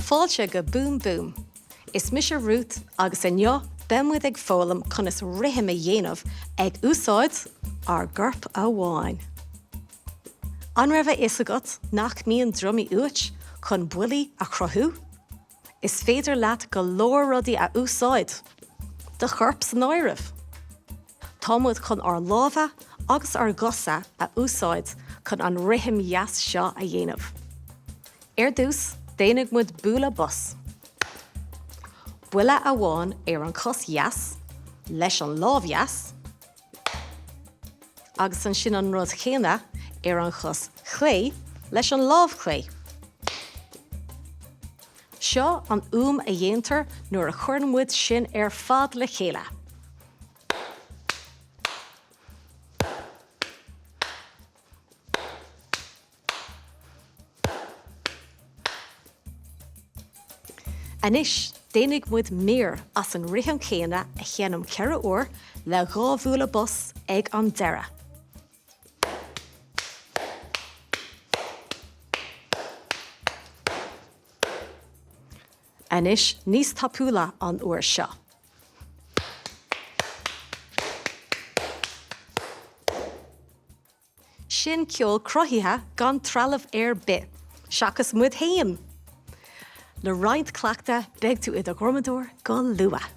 Fáilte go Boom Boom! Is mise Ruth agus inniu beidh muid ag foghlaim conas rithim a dhéanamh ag úsáid ár gcorp amháin. An raibh a fhios agat nach mbíonn drumaí uait chun buillí a chruthú? Is féidir leat go leor rudaí a úsáid, do chorp san áireamh! Tá muid chun ár lámha agus ár gcosa a úsáid chun an rithim dheas seo a dhéanamh. Ar dtús, déanfaidh muid bualadh bos. Buille amháin ar an chos dheas leis an lámh dheas agus ansin an rud chéanna ar an chos chlé leis an lámh chlé. Seo an fhuaim a dhéantar nuair a chuireann muid sin ar fad le chéile. Anois, déanfaidh muid mír as an rithim chéanna a sheinm 4 uair le 2 bhualadh bos ag an deireadh. Anois níos tapúla an uair seo. Sin ceol cruthaithe gan trealamh ar bith, seachas muid fhéin! Le roinnt cleachtaidh beidh tú i do dhrumadóir go luath!